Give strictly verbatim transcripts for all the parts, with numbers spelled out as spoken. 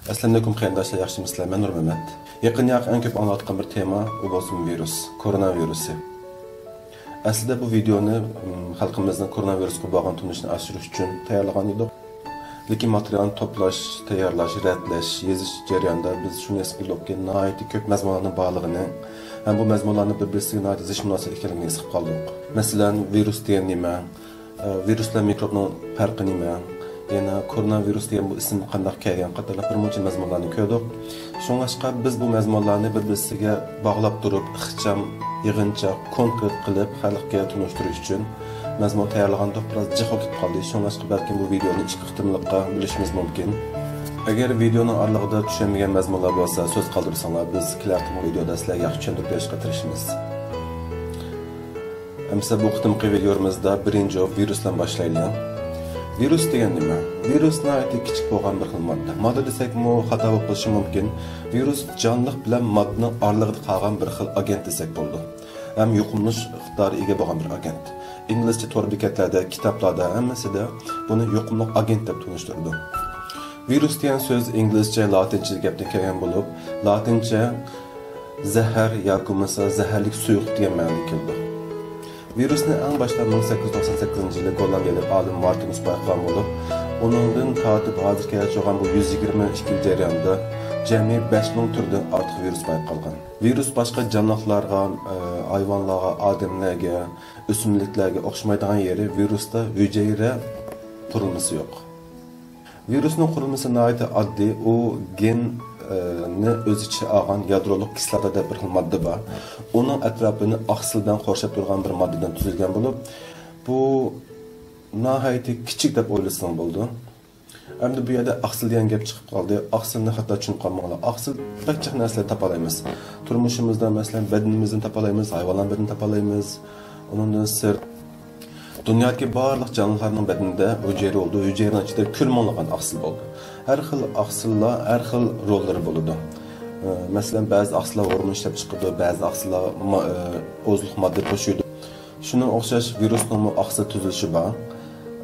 ئەسسالامۇئەلەيكۇم قېرىنداشلار، ياخشىمۇسىلەر؟ مەن نۇرمەمەت. يېقىن ياقى ئەڭ كۆپ ئاڭلاۋاتقان بىر تېما، ئۇ بولسىمۇ ۋىرۇس، كورونا ۋىرۇسى. ئەسلىدە بۇ ۋىدېئونى، م، خەلقىمىزنىڭ كورونا ۋىرۇسقا بولغان تونۇشىنى ئاشۇرۇش ئۈچۈن تەييارلىغان ئىدۇق. لېكىن ماتېرىيالنى توپلاش، تەييارلاش، رەتلەش، يېزىش جەريانىدا بىز شۇنى ھېس قىلدۇقكى، ناھايىتى كۆپ مەزمۇنلارنىڭ بارلىقىنى ھەم بۇ مەزمۇنلارنىڭ بىر-بىرسىگە ناھايىتى زىچ مۇناسىۋەتلىك ئىكەنلىكىنى ھېس قىلىپ قالدۇق. مەسىلەن، ۋىرۇس دېگەن نېمە؟ ئە، ۋىرۇس بىلەن مىكروبنىڭ پەرقى نېمە؟ يەنە كورونا ۋىرۇس دېگەن بۇ ئىسىم قانداق كەلگەن قاتارلىق بىر مۇنچە مەزمۇنلارنى كۆردۇق. شۇڭلاشقا بىز بۇ مەزمۇنلارنى بىر-بىرسىگە باغلاپ تۇرۇپ، ئىخچام، يىغىنچاق، كونكرېت قىلىپ خەلققە تونۇشتۇرۇش ئۈچۈن مەزمۇن تەييارلىغاندۇق، بىراز جىق بولۇپ كېتىپ قالدى. شۇڭلاشقا بەلكىم بۇ ۋىدېئونى ئىككى قېتىملىققا بۆلۈشىمىز مۇمكىن. ئەگەر ۋىدېئونىڭ ئارىلىقىدا چۈشەنمىگەن مەزمۇنلار بولسا، سۆز قالدۇرساڭلار، بىز كېلەر قېتىمقى ۋىدېئودا سىلەرگە ياخشى چۈشەندۈرۈپ بېرىشكە تىرىشىمىز. ئەمسە بۇ قېتىمقى ۋىدېيومىزدا بىرىنچى ۋىرۇس بىلەن باشلايلى. ۋىرۇس دېگەن نېمە؟ ۋىرۇس ناھايىتى كىچىك بولغان بىر خىل ماددا. ماددا دېسەكمۇ خاتا بولۇپ قېلىشى مۇمكىن. ۋىرۇس جانلىق بىلەن ماددىنىڭ ئارىلىقىدا قالغان بىر خىل ئاگېنت دېسەك بولىدۇ. ھەم يۇقۇملىنىش ئىقتىدارىغا ئىگە بولغان بىر ئاگېنت. ئىنگلىزچە تور بېكەتلەردە، كىتابلاردا ھەممىسىدە بۇنى يۇقۇملۇق ئاگېنت دەپ تونۇشتۇرىدۇ. ۋىرۇس دېگەن سۆز ئىنگلىزچە، لاتىنچە گەپتىن كەلگەن بولۇپ، لاتىنچە زەھەر ياكى بولمىسا زەھەرلىك سۇيۇق دېگەن مەنىدىن كېلىدۇ. ۋىرۇسنى ئەڭ باشتا مىڭ سەككىز يۈز توقسان سەككىزىنچى يىلى گوللاندىيەلىك ئالىم مارتىنۇس بايقىغان بولۇپ، ئۇنىڭدىن تارتىپ ھازىرغىچە بولغان بۇ يۈز يىگىرمە ئىككى يىل جەريانىدا جەمئىي بەش مىڭ تۈردىن ئارتۇق ۋىرۇس بايقالغان. ۋىرۇس باشقا جانلىقلارغا، ئە، ھايۋانلارغا، ئادەملەرگە، ئۆسۈملۈكلەرگە ئوخشىمايدىغان يېرى، ۋىرۇستا ھۈجەيرە قۇرۇلمىسى يوق. ۋىرۇسنىڭ قۇرۇلمىسى ناھايىتى ئاددىي. ئۇ گېن، ئە، نى ئۆز ئىچىگە ئالغان يادرولۇق كىسلاتا دەپ بىر خىل ماددا بار. ئۇنىڭ ئەتراپىنى ئاقسىل بىلەن قورشاپ تۇرغان بىر ماددىدىن تۈزۈلگەن بولۇپ، بۇ ناھايىتى كىچىك دەپ ئويلىسىڭىز بولىدۇ. ئەمدى بۇ يەردە ئاقسىل دېگەن گەپ چىقىپ قالدى. ئاقسىلنى خاتا چۈشىنىپ قالماڭلار. ئاقسىل بەك جىق نەرسىلەردىن تاپالايمىز. تۇرمۇشىمىزدا، مەسىلەن، بەدىنىمىزدىن تاپالايمىز، ھايۋانلار بەدىنىدىن تاپالايمىز. ئۇنىڭدىن سىرت، دۇنيادىكى بارلىق جانلىقلارنىڭ بەدىنىدە ھۈجەيرە بولىدۇ. ھۈجەيرىنىڭ ئىچىدە كۈل مىڭلىغان ئاقسىل بولىدۇ. ھەر خىل ئاقسىللار ھەر خىل روللىرى بولىدۇ. ئە، مەسىلەن، بەزى ئاقسىللار ھورمون ئىشلەپ چىقىدۇ، بەزى ئاقسىللار ما-، ئە، ئوزۇقلۇق ماددا توشۇيدۇ. شۇنىڭغا ئوخشاش ۋىرۇسنىڭمۇ ئاقسىل تۈزۈلۈشى بار.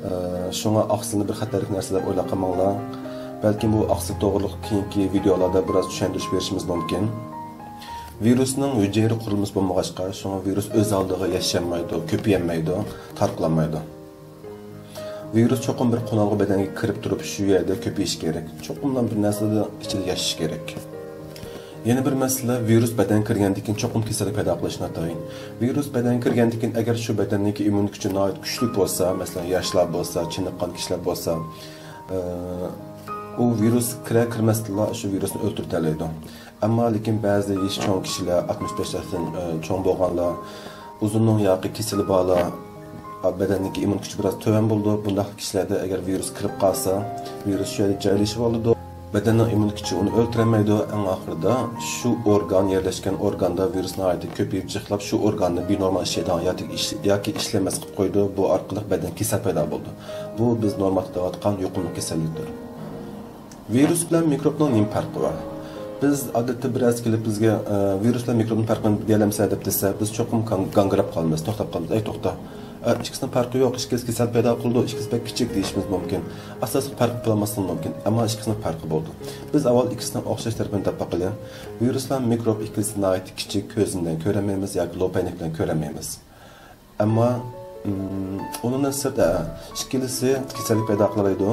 ئە، شۇڭا ئاقسىلنى بىر خەتەرلىك نەرسە دەپ ئويلاپ قالماڭلار. بەلكىم بۇ ئاقسىل توغرىلىق كېيىنكى ۋىدېئولاردا بىراز چۈشەندۈرۈش بېرىشىمىز مۇمكىن. ۋىرۇسنىڭ ھۈجەيرە قۇرۇلمىسى بولمىغاچقا، شۇڭا ۋىرۇس ئۆز ھالىدا ياشىيالمايدۇ، كۆپىيەلمەيدۇ، تارقىلالمايدۇ. ۋىرۇس چوقۇم بىر قونالغۇ بەدەنگە كىرىپ تۇرۇپ، شۇ يەردە كۆپىيىشى كېرەك. چوقۇملا بىر نەرسىلەر ئىچىدە ياشىشى كېرەك. يەنە بىر مەسىلە، ۋىرۇس بەدەنگە كىرگەندىن كېيىن چوقۇم كېسەللىك پەيدا قىلىشى ناتايىن. ۋىرۇس بەدەنگە كىرگەندىن كېيىن، ئەگەر شۇ بەدەننىڭكى ئىممۇن كۈچى ناھايىتى كۈچلۈك بولسا، مەسىلەن، ياشلار بولسا، چېنىققان كىشىلەر بولسا، ئە، ئۇ ۋىرۇس كىرەر كىرمەستىنلا شۇ ۋىرۇسنى ئۆلتۈرتەلەيدۇ. ئەمما لېكىن بەزى يېشى چوڭ كىشىلەر، ئاتمىش بەش ياشتىن، ئە، چوڭ بولغانلار، ئۇزۇننىڭ ياكى كېسىلى بارلار، بەدەننىڭكى ئىممۇن كۈچى بىراز تۆۋەن بولىدۇ. بۇنداق كىشىلەردە ئەگەر ۋىرۇس كىرىپ قالسا، ۋىرۇس شۇ يەردە جايلىشىپ ئالىدۇ. بەدەننىڭ ئىممۇن كۈچى ئۇنى ئۆلتۈرەلمەيدۇ. ئەڭ ئاخىرىدا شۇ ئورگان، يەرلەشكەن ئورگاندا ۋىرۇس ناھايىتى كۆپىيىپ جىقلاپ، شۇ ئورگاننى بىنورمال ئىشلەيدىغان ياكى ئىش-، ياكى ئىشلىمەس قىلىپ قويىدۇ. بۇ ئارقىلىق بەدەن كېسەل پەيدا بولىدۇ. بۇ بىز نورمالدا دەۋاتقان يۇقۇملۇق كېسەللىكتۇر. ۋىرۇس بىلەن مىكروبنىڭ نېمە پەرقى بار؟ بىز ئادەتتە بىرەرسى كېلىپ بىزگە، ئە، ۋىرۇس بىلەن مىكروبنىڭ پەرقىنى دېيەلەمسىلەر دەپ دېسە، بىز چوقۇم گاڭ-، گاڭگىراپ قالىمىز، توختاپ قالىمىز. ئەي، توختا، ئە، ئىككىسىنىڭ پەرقى يوق، ئىككىسى كېسەل پەيدا قىلىدۇ، ئىككىسى بەك كىچىك دېيىشىمىز مۇمكىن. ئاساسلىق پەرقى بولالماسلىقى مۇمكىن، ئەمما ئىككىسىنىڭ پەرقى بولىدۇ. بىز ئاۋۋال ئىككىسىنىڭ ئوخشاش تەرىپىنى دەپ باقىلى. ۋىرۇس بىلەن مىكروب ئىككىلىسى ناھايىتى كىچىك، كۆزىمىز بىلەن كۆرەلمەيمىز ياكى لوپەينەك بىلەن كۆرەلمەيمىز. ئەمما، ئىم، ئۇنىڭدىن سىرت، ئە، ئىككىلىسى كېسەللىك پەيدا قىلالايدۇ،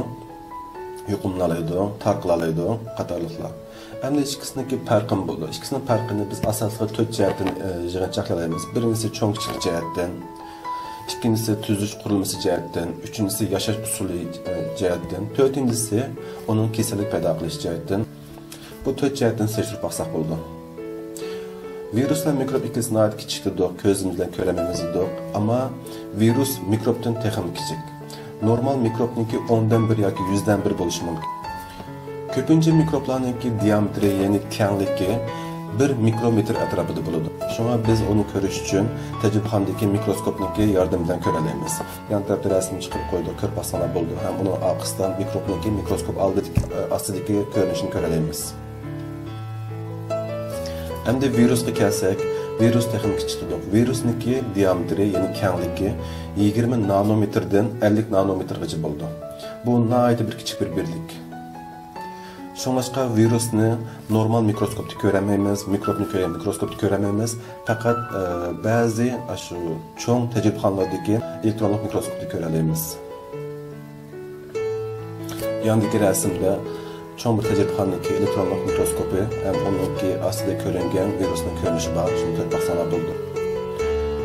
يۇقۇملىنالايدۇ، تارقىلالايدۇ قاتارلىقلار. ئەمدى ئىككىسىنىڭكى پەرقىمۇ بولىدۇ. ئىككىسىنىڭ پەرقىنى بىز ئاساسلىقى تۆت جەھەتتىن، ئە، يىغىنچاقلايمىز. بىرىنچىسى چوڭ-كىچىك جەھەتتىن، ئىككىنچىسى تۈزۈلۈش قۇرۇلمىسى جەھەتتىن، ئۈچىنچىسى ياشاش ئۇسۇلى، ئە، جەھەتتىن، تۆتىنچىسى ئۇنىڭ كېسەللىك پەيدا قىلىش جەھەتتىن. بۇ تۆت جەھەتتىن سېلىشتۇرۇپ باقساق بولىدۇ. ۋىرۇس بىلەن مىكروب ئىككىلىسى ناھايىتى كىچىك دېدۇق، كۆزىمىز بىلەن كۆرەلمەيمىز دېدۇق. ئەمما ۋىرۇس مىكروبتىن تېخىمۇ كىچىك. نورمال مىكروبنىڭكى ئوندىن بىر ياكى يۈزدىن بىر بولۇشى مۇمكىن. كۆپىنچە مىكروبلارنىڭكى دىيامېتىرى، يەنى كەڭلىكى بىر مىكرومېتىر ئەتراپىدا بولىدۇ. شۇڭا بىز ئۇنى كۆرۈش ئۈچۈن تەجرىبىخانىدىكى مىكروسكوپنىڭكى ياردىمى بىلەن كۆرەلەيمىز. يان تەرەپتە رەسىمنى چىقىرىپ قويدۇق، كۆرۈپ باقساڭلار بولىدۇ. ھەم ئۇنىڭ ئارقىسىدا مىكروبنىڭكى مىكروسكوپ ئالدىدىكى، ئاستىدىكى كۆرۈنۈشىنى كۆرەلەيمىز. ئەمدى ۋىرۇسقا كەلسەك، ۋىرۇس تېخىمۇ كىچىك دېدۇق. ۋىرۇسنىڭكى دىيامېتىرى، يەنى كەڭلىكى يىگىرمە نانومېتىردىن ئەللىك نانومېتىرغىچە بولىدۇ. بۇ ناھايىتى بىر كىچىك بىر بىرلىك. شۇڭلاشقا ۋىرۇسنى نورمال مىكروسكوپتا كۆرەلمەيمىز، مىكروبنى كۆرگەن مىكروسكوپتا كۆرەلمەيمىز. پەقەت، ئە، بەزى ئاشۇ چوڭ تەجرىبىخانىلاردىكى ئېلېكترونلۇق مىكروسكوپتا كۆرەلەيمىز. ياندىكى رەسىمدە چوڭ بىر تەجرىبىخانىنىڭكى ئېلېكترونلۇق مىكروسكوپى ھەم ئۇنىڭكى ئاستىدا كۆرۈنگەن ۋىرۇسنىڭ كۆرۈنۈشى بار، شۇنى كۆرۈپ باقساڭلار بولىدۇ.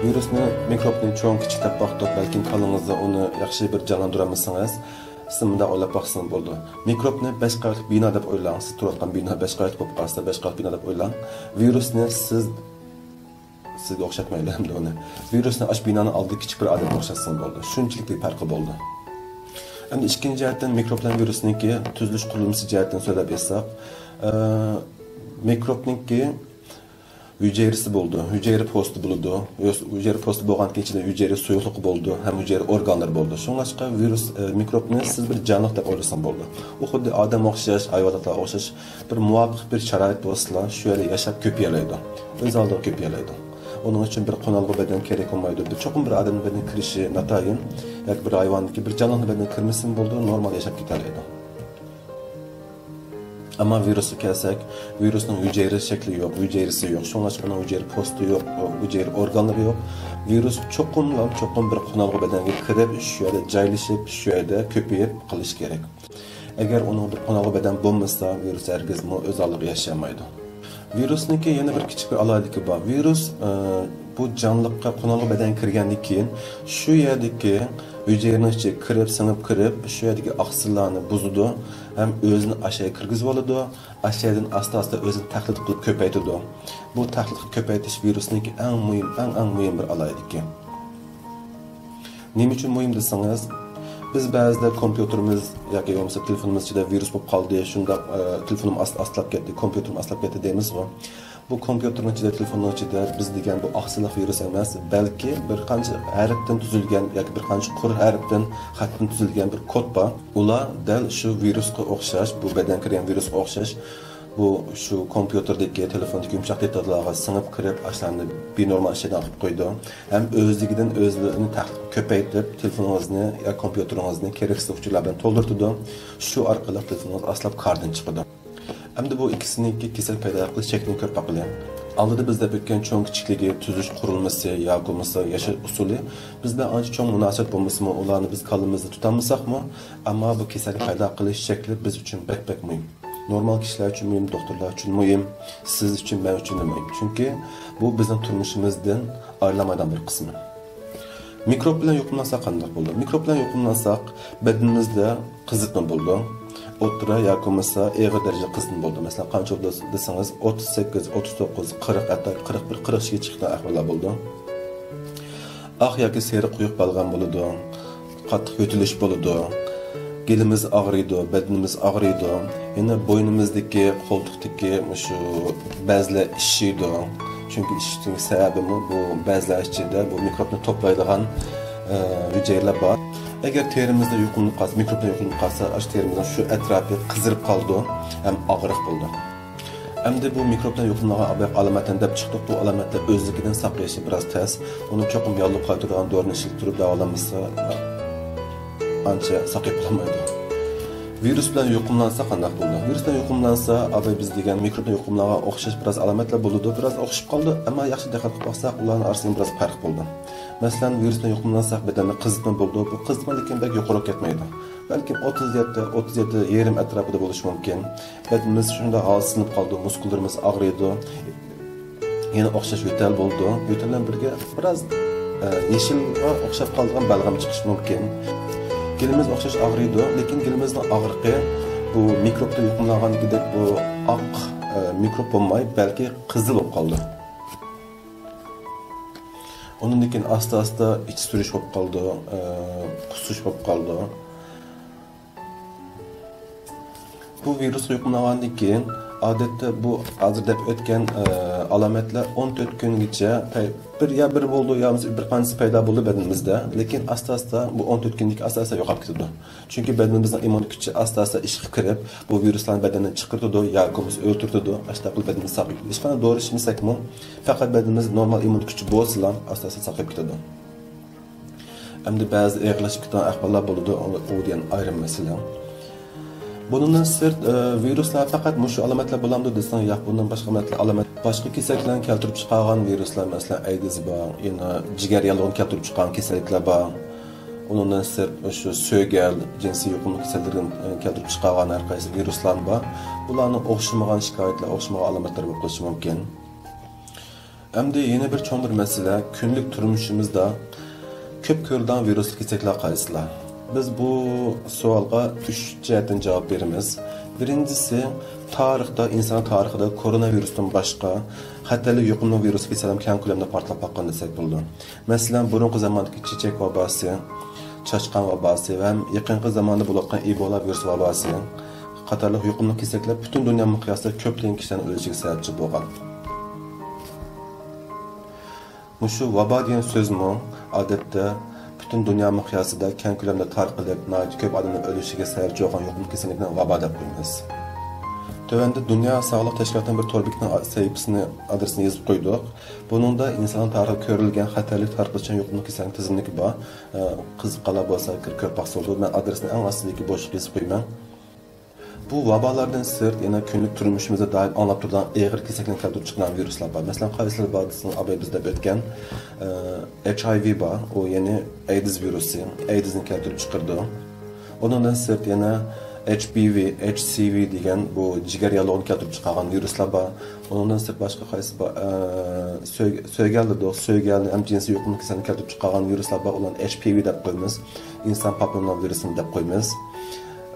ۋىرۇسنى، مىكروبنى چوڭ كىچىك دەپ باقتۇق، بەلكىم كاللىڭىزدا ئۇنى ياخشى بىر جانلاندۇرالمىسىڭىز، سىز مۇنداق ئويلاپ باقسىڭىز بولىدۇ. مىكروبنى بەش قەۋەتلىك بىنا دەپ ئويلاڭ. سىز تۇرۇۋاتقان بىنا بەش قەۋەتلىك بولۇپ قالسا، بەش قەۋەتلىك بىنا دەپ ئويلاڭ. ۋىرۇسنى سىز، سىزگە ئوخشاتمايلى ئەمدى ئۇنى. ۋىرۇسنى ئاشۇ بىنانىڭ ئالدىدىكى كىچىك بىر ئادەمگە ئوخشاتسىڭىز بولىدۇ. شۇنچىلىك پەرقى بولىدۇ. ئەمدى ئىككىنچى جەھەتتىن مىكروب بىلەن ۋىرۇسنىڭكى تۈزۈلۈش قۇرۇلمىسى جەھەتتىن سۆزلەپ ئېيتساق، ئە، مىكروبنىڭكى ھۈجەيرىسى بولىدۇ، ھۈجەيرە پوستى بولىدۇ. ھۈجەيرە پوستى بولغاندىن كېيىن ئىچىدە ھۈجەيرە سۇيۇقلۇقى بولىدۇ ھەم ھۈجەيرە ئورگانلىرى بولىدۇ. شۇڭلاشقا ۋىرۇس، ئە، مىكروبنى سىز بىر جانلىق دەپ ئويلىساڭ بولىدۇ. ئۇ خۇددى ئادەم ئوخشاش، ھايۋاناتلارغا ئوخشاش بىر مۇۋاپىق بىر شارائىت بولسىلا، شۇ يەردە ياشاپ كۆپىيەلەيدۇ. ئۆز ئالدىغا كۆپىيەلەيدۇ. ئۇنىڭ ئۈچۈن بىر قونالغۇ بەدەن كېرەك بولمايدۇ. بىر چوقۇم بىر ئادەمنىڭ بەدىنىگە كىرىشى ناتايىن ياكى بىر ھايۋاندىكى بىر جانلىقنىڭ بەدىنىگە كىرمىسىمۇ بولىدۇ، نورمال ياشاپ كېتەلەيدۇ. ئەمما ۋىرۇسقا كەلسەك، ۋىرۇسنىڭ ھۈجەيرە شەكلى يوق، ھۈجەيرىسى يوق، شۇڭلاشقا ئۇنىڭ ھۈجەيرە پوستى يوق، ھۈجەيرە ئورگانلىرى يوق. ۋىرۇس چوقۇملا، چوقۇم بىر قونالغۇ بەدەنگە كىرىپ، شۇ يەردە جايلىشىپ، شۇ يەردە كۆپىيىپ قېلىشى كېرەك. ئەگەر ئۇنىڭ بىر قونالغۇ بەدەن بولمىسا، ۋىرۇس ھەرگىزمۇ ئۆز ئالدىغا ياشىيالمايدۇ. ۋىرۇسنىڭكى يەنە بىر كىچىك بىر ئالاھىدىلىكى بار. ۋىرۇس، ئە، بۇ جانلىققا، قونالغۇ بەدەنگە كىرگەندىن كېيىن، شۇ يەردىكى ھۈجەيرىنىڭ ئىچىگە كىرىپ، سىڭىپ كىرىپ، شۇ يەردىكى ئاقسىللارنى بۇزىدۇ ھەم ئۆزىنى ئاشۇ يەرگە كىرگۈزۈۋالىدۇ. ئاشۇ يەردىن ئاستا-ئاستا ئۆزىنى تەقلىد قىلىپ كۆپەيتىدۇ. بۇ تەقلىد قىلىپ كۆپەيتىش ۋىرۇسنىڭكى ئەڭ مۇھىم، ئەڭ، ئەڭ مۇھىم بىر ئالاھىدىلىكى. نېمە ئۈچۈن مۇھىم دېسىڭىز، بىز بەزىدە كومپيۇتېرىمىز ياكى بولمىسا تېلېفونىمىز ئىچىدە ۋىرۇس بولۇپ قالدى، شۇنداق، ئە، تېلېفونۇم ئاست-، ئاستىلاپ كەتتى، كومپيۇتېرىم ئاستىلاپ كەتتى دەيمىزغۇ. بۇ كومپيۇتېرنىڭ ئىچىدە، تېلېفوننىڭ ئىچىدە بىز دېگەن بۇ ئاقسىللىق ۋىرۇس ئەمەس، بەلكى بىر قانچە ھەرپتىن تۈزۈلگەن ياكى بىر قانچە قۇر ھەرپتىن، خەتتىن تۈزۈلگەن بىر كود بار. ئۇلار دەل شۇ ۋىرۇسقا ئوخشاش، بۇ بەدەنگە كىرگەن ۋىرۇسقا ئوخشاش، بۇ شۇ كومپيۇتېردىكى، تېلېفوندىكى يۇمشاق دېتاللارغا سىڭىپ كىرىپ، ئاشۇلارنى بىنورمال ئىشلەيدىغان قىلىپ قويىدۇ. ھەم ئۆزلۈكىدىن ئۆزلىرىنى تەقلىد قىلىپ كۆپەيتىپ، تېلېفونىڭىزنى يا كومپيۇتېرىڭىزنى كېرەكسىز ئۇچۇرلار بىلەن تولدۇرتىدۇ. شۇ ئارقىلىق تېلېفونىڭىز ئاسلاپ كاردىن چىقىدۇ. ئەمدى بۇ ئىككىسىنىڭكى كېسەل پەيدا قىلىش شەكلىنى كۆرۈپ باقىلى. ئالدىدا بىز دەپ ئۆتكەن چوڭ كىچىكلىكى، تۈزۈلۈش قۇرۇلمىسى ياكى بولمىسا ياشاش ئۇسۇلى بىز بىلەن ئانچە چوڭ مۇناسىۋەت بولمىسىمۇ، ئۇلارنى بىز كاللىمىزدا تۇتالمىساقمۇ، ئەمما بۇ كېسەلنى پەيدا قىلىش شەكلى بىز ئۈچۈن بەك، بەك مۇھىم. نورمال كىشىلەر ئۈچۈن مۇھىم، دوختۇرلار ئۈچۈن مۇھىم، سىز ئۈچۈن، مەن ئۈچۈن مۇھىم. چۈنكى بۇ بىزنىڭ تۇرمۇشىمىزدىن ئايرىلالمايدىغان بىر قىسمى. مىكروب بىلەن يۇقۇملانساق قانداق بولىدۇ؟ مىكروب بىلەن يۇقۇملانساق، بەدىنىمىزدە قىزىتما بولىدۇ. ئوتتۇرا ياكى بولمىسا ئېغىر دەرىجىدە قىزىتما بولىدۇ. مەسىلەن، قانچە بولىدۇ دېسىڭىز، ئوتتۇز سەككىز، ئوتتۇز توققۇز، قىرىق، ھەتتا قىرىق بىر، قىرىق ئىككىگە چىقىدىغان ئەھۋاللار بولىدۇ. ئاق ياكى سېرىق قويۇق بەلغەم بولىدۇ. قاتتىق يۆتىلىش بولىدۇ. گېلىمىز ئاغرىيدۇ، بەدىنىمىز ئاغرىيدۇ. يەنە بوينىمىزدىكى، قولتۇقتىكى مۇشۇ بەزلەر ئىششىيدۇ. چۈنكى ئىششىشنىڭ سەۋەبىمۇ بۇ بەزلەر ئىچىدە بۇ مىكروبنى توپلايدىغان، ئە، ھۈجەيرىلەر بار. ئەگەر تېرىمىزدە يۇقۇملىنىپ قالسا، مىكروبتىن يۇقۇملىنىپ قالسا، ئاشۇ تېرىمىزنىڭ شۇ ئەتراپى قىزىرىپ قالىدۇ ھەم ئاغرىق بولىدۇ. ئەمدى بۇ مىكروبتىن يۇقۇملانغان ئالامەتلەرنى دەپ چىقتۇق. بۇ ئالامەتلەر ئۆزلۈكىدىن ساقىيىشى بىراز تەس. ئۇنى چوقۇم ياللۇغ قايتۇرىدىغان دورىنى ئىشلىتىپ تۇرۇپ داۋالانمىسا ئانچە ساقىيىپ بولالمايدۇ. ۋىرۇس بىلەن يۇقۇملانسا قانداق بولىدۇ؟ ۋىرۇس بىلەن يۇقۇملانسا، ئاۋۋال بىز دېگەن مىكروبتىن يۇقۇملانغان ئوخشاش بىراز ئالامەتلەر بولىدۇ. بىراز ئوخشىشىپ قالىدۇ، ئەمما ياخشى دىققەت قىلىپ باقساق، ئۇلارنىڭ ئارىسىدا بىراز پەرق بولىدۇ. مەسىلەن، ۋىرۇس بىلەن يۇقۇملانساق، بەدەندە قىزىتما بولىدۇ. بۇ قىزىتما لېكىن بەك يۇقىرىغا كەتمەيدۇ. بەلكىم ئوتتۇز يەتتە، ئوتتۇز يەتتە يېرىم ئەتراپىدا بولۇشى مۇمكىن. بەدىنىمىز شۇنداق ھالسىزلىنىپ قالىدۇ، مۇسكۇللىرىمىز ئاغرىيدۇ. يەنە ئوخشاش يۆتەل بولىدۇ. يۆتەل بىلەن بىرگە بىراز، ئە، يېشىلغا ئوخشاپ قالىدىغان بەلغەم چىقىشى مۇمكىن. گېلىمىز ئوخشاش ئاغرىيدۇ، لېكىن گېلىمىزنىڭ ئاغرىقى بۇ مىكروبتا يۇقۇملانغاندىكىدەك بۇ ئاق، ئە، مىكروب بولماي، بەلكى قىزىل بولۇپ قالىدۇ. ئۇنىڭدىن كېيىن ئاستا-ئاستا ئىچى سۈرۈش بولۇپ قالىدۇ، ئە، قۇسۇش بولۇپ قالىدۇ. بۇ ۋىرۇسقا يۇقۇملانغاندىن كېيىن، ئادەتتە بۇ ھازىر دەپ ئۆتكەن، ئە، ئالامەتلەر ئون تۆت كۈنگىچە پەي-، بىر يا بىر بولىدۇ، يا بولمىسا بىر قانچىسى پەيدا بولىدۇ بەدىنىمىزدە. لېكىن ئاستا-ئاستا بۇ ئون تۆت كۈندىن كېيىن ئاستا-ئاستا يوقاپ كېتىدۇ. چۈنكى بەدىنىمىزنىڭ ئىممۇن كۈچى ئاستا-ئاستا ئىشقا كىرىپ، بۇ ۋىرۇسلارنى بەدەندىن چىقىرتىدۇ ياكى بولمىسا ئۆلتۈرتىدۇ. ئاشۇنداق قىلىپ بەدىنىمىز ساقىيىپ، ھېچقانداق دورا ئىچمىسەكمۇ، پەقەت بەدىنىمىز نورمال ئىممۇن كۈچى بولسىلا، ئاستا-ئاستا ساقىيىپ كېتىدۇ. ئەمدى بەزى ئېغىرلىشىپ كېتىدىغان ئەھۋاللار بولىدۇ، ئۇ، ئۇ دېگەن ئايرىم مەسىلە. بۇنىڭدىن سىرت، ئى، ۋىرۇسلار پەقەت مۇشۇ ئالامەتلەر بولامدۇ دېسەڭ، ياق، بۇندىن باشقا ئالامەتلەر، ئالامەت، باشقا كېسەللىكلەرنى كەلتۈرۈپ چىقارغان ۋىرۇسلار، مەسىلەن، ئەيدىز بار، يەنە جىگەر ياللۇغىنى كەلتۈرۈپ چىقارغان كېسەللىكلەر بار. ئۇنىڭدىن سىرت، شۇ سۆگەل، جىنسىي يۇقۇملۇق كېسەللىكلىرىنى، ئى، كەلتۈرۈپ چىقارغان ھەر قايسى ۋىرۇسلار بار. بۇلارنىڭ ئوخشىمىغان شىكايەتلەر، ئوخشىمىغان ئالامەتلەر بولۇپ قېلىشى مۇمكىن. ئەمدى يەنە بىر چوڭ بىر مەسىلە، كۈندىلىك تۇرمۇشىمىزدا كۆپ كۆرۈلىدىغان ۋىرۇسلۇق كېسەكلەر قايسىلار؟ بىز بۇ سوئالغا ئۈچ جەھەتتىن جاۋاب بېرىمىز. بىرىنچىسى، تارىختا، ئىنسان تارىخىدا كورونا ۋىرۇستىن باشقا خەتەرلىك يۇقۇملۇق ۋىرۇس كېسەللەر كەڭ كۆلەمدە پارتلاپ باققان دېسەك بولىدۇ. مەسىلەن، بۇرۇنقى زاماندىكى چېچەك ۋاباسى، چاشقان ۋاباسى ۋە يېقىنقى زاماندا بولۇۋاتقان ئىبولا ۋىرۇس ۋاباسى قاتارلىق يۇقۇملۇق كېسەكلەر پۈتۈن دۇنيا مىقياسىدا كۆپلىگەن كىشىلەرنىڭ ئۆلۈشىگە سەۋەبچى بولغان. مۇشۇ ۋابا دېگەن سۆزمۇ، ئادەتتە، پۈتۈن دۇنيا مىقياسىدا كەڭ كۆلەمدە تارقىلىپ، ناھايىتى كۆپ ئادەمنىڭ ئۆلۈشىگە سەۋەبچى بولغان يۇقۇملۇق كېسەللىكنى ۋابا دەپ قويىمىز. تۆۋەندە دۇنيا ساغلىق تەشكىلاتىنىڭ بىر تور بېكىتىنىڭ سەھىپىسىنى، ئادرېسىنى يېزىپ قويدۇق. بۇنىڭدا ئىنساننىڭ تارىخىدا كۆرۈلگەن خەتەرلىك تارقىلىشچان يۇقۇملۇق كېسەلنىڭ تىزىملىكى بار. ئە، قىزىققانلار بولسا كىرىپ كۆرۈپ باقسا بولىدۇ. مەن ئادرېسنى ئەڭ ئاستىدىكى بوشلۇققا يېزىپ قويىمەن. بۇ ۋابالاردىن سىرت يەنە كۈندىلىك تۇرمۇشىمىزدا دائىم ئاڭلاپ تۇرىدىغان ئېغىر كېسەكلەرنى كەلتۈرۈپ چىقىدىغان ۋىرۇسلار بار. مەسىلەن، قايسىلىرى بار دېسىڭىز، ئاباي بىز دەپ ئۆتكەن، ئە، ھېچ ئاي ۋى بار. ئۇ يەنى ئەيدىز ۋىرۇسى، ئەيدىزنى كەلتۈرۈپ چىقىرىدۇ. ئۇنىڭدىن سىرت يەنە ھېچ پى ۋى، ھېچ سى ۋى دېگەن بۇ جىگەر ياللۇغىنى كەلتۈرۈپ چىقارغان ۋىرۇسلار بار. ئۇنىڭدىن سىرت باشقا قايسى بار؟ ئە، سۆي-، سۆيگەلدە، سۆيگەلنى ھەم جىنسىي يۇقۇملۇق كېسەلنى كەلتۈرۈپ چىقارغان ۋىرۇسلار بار. ئۇلارنى ھېچ پى ۋى دەپ قويىمىز. ئىنسان پاپىللوما ۋىرۇسىنى دەپ قويىمىز.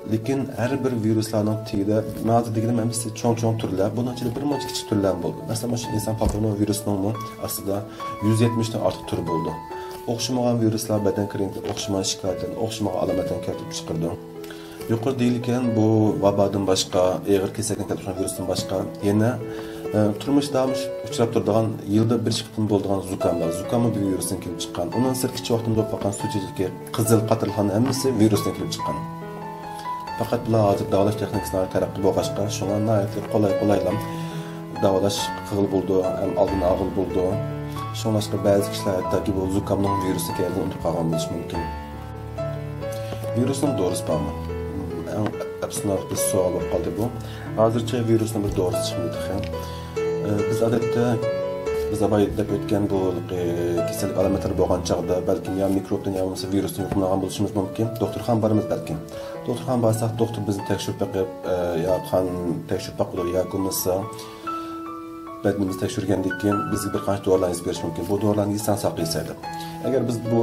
لېكىن ھەر بىر ۋىرۇسلارنىڭ تېگىدە، مەن ھازىر دېگىنىم ھەممىسى چوڭ-چوڭ تۈرلەر. بۇنىڭ ئىچىدە بىر مۇنچە كىچىك تۈرلەرمۇ بولىدۇ. مەسىلەن، مۇشۇ ئىنسان پاپىللوما ۋىرۇسىنىڭمۇ ئاستىدا يۈز يەتمىشتىن ئارتۇق تۈرى بولىدۇ. ئوخشىمىغان ۋىرۇسلار بەدەنگە كىرگەندە ئوخشىمىغان شىكايەتلەرنى، ئوخشىمىغان ئالامەتلەرنى كەلتۈرۈپ چىقىرىدۇ. يۇقىرىدا دېيىلگەن بۇ ۋابادىن باشقا، ئېغىر كېسەكنى كەلتۈرۈپ چىقارغان ۋىرۇستىن باشقا، يەنە، ئە، تۇرمۇشتا دائىم ئۇچراپ تۇرىدىغان، يىلدا بىر ئىككى قېتىم بولىدىغان زۇكاملار. زۇكاممۇ بۇ ۋىرۇستىن كېلىپ چىققان. ئۇنىڭ سىرتى كىچىك ۋاقتىمدا بولۇپ باققان سۇ چېچىكى، قىزىل قاتارلىقلارنىڭ ھەممىسى ۋىرۇستىن كېلىپ چىققان. پەقەت بۇلار ھازىر داۋالاش تېخنىكىسى ناھايىتى تەرەققىي بولغاچقا، شۇڭا ناھايىتى قولاي-قولايلا داۋالاش قىلغىلى بولىدۇ، ھەم ئالدىنى ئالغىلى بولىدۇ. شۇڭلاشقا بەزى كىشىلەر ھەتتاكى بۇ زۇكامنىڭ ۋىرۇسى ئىكەنلىكىنى ئۇنتۇپ قالغان بولۇشى مۇمكىن. ۋىرۇسنىڭ دورىسى بارمۇ؟ ئەڭ ئەپسۇسلىنارلىق بىر سوئال بولۇپ قالدى بۇ. ھازىرچە ۋىرۇسنىڭ بىر دورىسى چىقمىدى تېخى. ئە، بىز ئادەتتە، بىز ئاۋۋال دەپ ئۆتكەن بۇ، ئە، كېسەللىك ئالامەتلىرى بولغان چاغدا، بەلكىم يا مىكروبتىن يا بولمىسا ۋىرۇستىن يۇقۇملانغان بولۇشىمىز مۇمكىن. دوختۇرخانىغا بارىمىز بەلكىم. دوختۇرخانىغا بارساق، دوختۇر بىزنى تەكشۈرۈپ بېقىپ، ئە، يا قان تەكشۈرۈپ باقىدۇ، ياكى بولمىسا بەدىنىمىزنى تەكشۈرگەندىن كېيىن بىزگە بىر قانچە دورىلارنى يېزىپ بېرىشى مۇمكىن. بۇ دورىلارنى يېسەڭ ساقىيىسەن دەپ. ئەگەر بىز بۇ،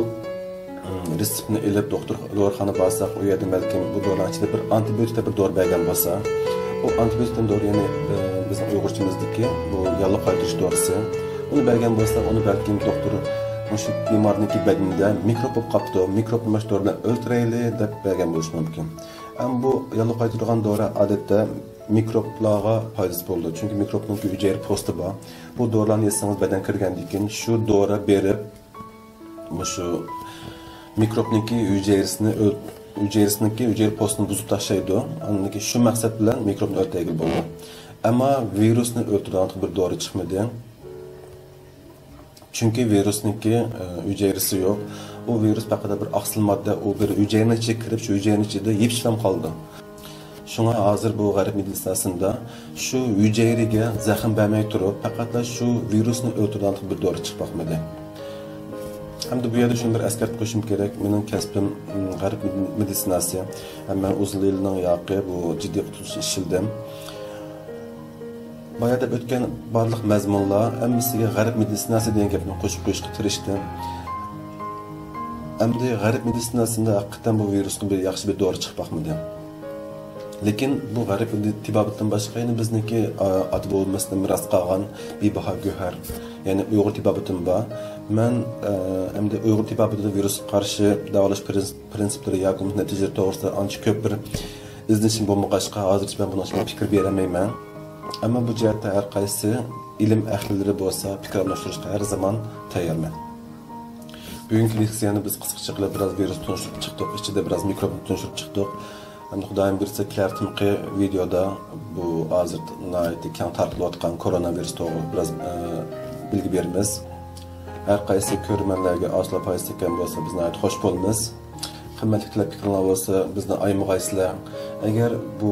ئىم، رېتسېپنى ئېلىپ دوختۇر، دورىخانىغا بارساق، ئۇ يەردە بەلكىم بۇ دورىلارنىڭ ئىچىدە بىر ئانتىبىيوتىك دەپ بىر دورا بەرگەن بولسا، ئۇ ئانتىبىيوتىك دەپ دورا يەنى، ئە، بىزنىڭ ئۇيغۇرچىمىزدىكى بۇ ياللۇغ قايتۇرۇش دورىسى. ئۇنى بەرگەن بولسا، ئۇنى بەلكىم دوختۇر مۇشۇ بىمارنىڭكى بەدىنىدە مىكروب بولۇپ قاپتۇ، مىكروبنى مۇشۇ دورا بىلەن ئۆلتۈرەيلى دەپ بەرگەن بولۇشى مۇمكىن. ئەمما بۇ ياللۇغ قايتۇرىدىغان دورا ئادەتتە مىكروبلارغا پايدىسى بولىدۇ. چۈنكى مىكروبنىڭكى ھۈجەيرە پوستى بار. بۇ دورىلارنى يېسىڭىز بەدەنگە كىرگەندىن كېيىن شۇ دورا بېرىپ، مۇشۇ مىكروبنىڭكى ھۈجەيرىسىنى ئۆل-، ھۈجەيرىسىنىڭكى ھۈجەيرە پوستىنى بۇزۇپ تاشلايدۇ. ئاندىن كېيىن شۇ مەقسەت بىلەن مىكروبنى ئۆلتۈرگىلى بولىدۇ. ئەمما ۋىرۇسنى ئۆلتۈرىدىغان بىر دورا چىقمىدى. چۈنكى ۋىرۇسنىڭكى، ئە، ھۈجەيرىسى يوق. ئۇ ۋىرۇس پەقەت بىر ئاقسىل ماددا، ئۇ بىر ھۈجەيرىنىڭ ئىچىگە كىرىپ، شۇ ھۈجەيرىنىڭ ئىچىدە يېپىشىپلا قالىدۇ. شۇڭا ھازىر بۇ غەرب مېدىتسىيەسىندە شۇ ھۈجەيرىگە زەخىم بەرمەي تۇرۇپ، پەقەتلا شۇ ۋىرۇسنى ئۆلتۈرىدىغان بىر دورا چىقىپ باقمىدى. ھەمدە بۇ يەردە شۇنى بىر ئەسكەرتىپ قويۇشۇم كېرەك، مېنىڭ كەسپىم، م، غەرب مېدىتسىيەسى ھەم مەن ئۇزۇن يىلنىڭ ياقى بۇ جىددىي قۇتۇلۇش ئىشلىدىم. بايا دەپ ئۆتكەن بارلىق مەزمۇنلار ھەممىسىگە غەرب مېدىتسىناسى دېگەن گەپنى قوشۇپ قويۇشقا تىرىشتىم. ئەمدى غەرب مېدىتسىناسىدا ھەقىقەتەن بۇ ۋىرۇسقا بىر ياخشى بىر دورا چىقىپ باقمىدى. لېكىن بۇ غەرب تېبابىتىدىن باشقا يەنە بىزنىڭكى، ئا، ئاتا بوۋىمىزدىن مىراس قالغان بىباھا گۆھەر، يەنى ئۇيغۇر تېبابىتىمۇ بار. مەن، ئە، ئەمدى ئۇيغۇر تېبابىتىدە ۋىرۇسقا قارشى داۋالاش پرىنس-، پرىنسىپلىرى ياكى نەتىجىلىرى توغرىسىدا ئانچە كۆپ بىر ئىزدىنىشىم بولمىغاچقا، ھازىرچە مەن بۇنىڭ ئۈستىدە پىكىر بېرەلمەيمەن. ئەمما بۇ جەھەتتە ھەر قايسى ئىلىم ئەھلىلىرى بولسا پىكىر ئالماشتۇرۇشقا ھەر زامان تەييارمەن. بۈگۈنكى لېكسىيەنى بىز قىسقىچە قىلىپ بىرئاز ۋىرۇسنى تونۇشتۇرۇپ چىقتۇق، ئىچىدە بىرئاز مىكروبنى تونۇشتۇرۇپ چىقتۇق. ئەمدى خۇدايىم بۇيرۇسا كېلەر قېتىمقى ۋىدېيودا بۇ ھازىر ناھايىتى كەڭ تارقىلىۋاتقان كورونا ۋىرۇس توغرىلىق بىرئاز، ئە، بىلگە بېرىمىز. ھەر قايسى كۆرۈرمەنلەرگە ئاشۇلار پايدىسى تەگكەن بولسا بىز ناھايىتى خوش بولىمىز. ھۆرمەتلىك تىلەپ پىكرىڭلار بولسا، بىزنى ئايىمىغايسىلەر. ئەگەر بۇ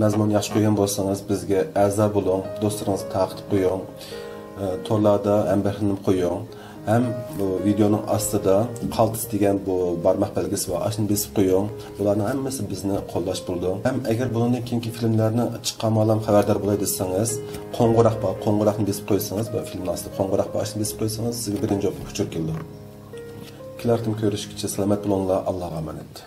مەزمۇننى ياخشى كۆرگەن بولسىڭىز، بىزگە ئەزا بولۇڭ، دوستلىرىڭىزغا تارقىتىپ قويۇڭ. ئە، تورلاردا ھەمبەھىرلىنىپ قويۇڭ. ھەم بۇ ۋىدېئونىڭ ئاستىدا قالتىس دېگەن بۇ بارماق بەلگىسى بار، ئاشۇنى بېسىپ قويۇڭ. بۇلارنىڭ ھەممىسى بىزنى قوللاش بولىدۇ. ھەم ئەگەر بۇنىڭدىن كېيىنكى فىلىملەرنى چىقارمايلا خەۋەردار بولاي دېسىڭىز، قوڭغۇراق بار، قوڭغۇراقنى بېسىپ قويسىڭىز، بۇ فىلىمنىڭ ئاستىدا قوڭغۇراق بار، ئاشۇنى بېسىپ قويسىڭىز، سىزگە بىرىنچى ئۇچۇر كېلىدۇ. كېلەر قېتىم كۆرۈشكىچە سالامەت بولۇڭلار، ئاللاغا ئامانەت.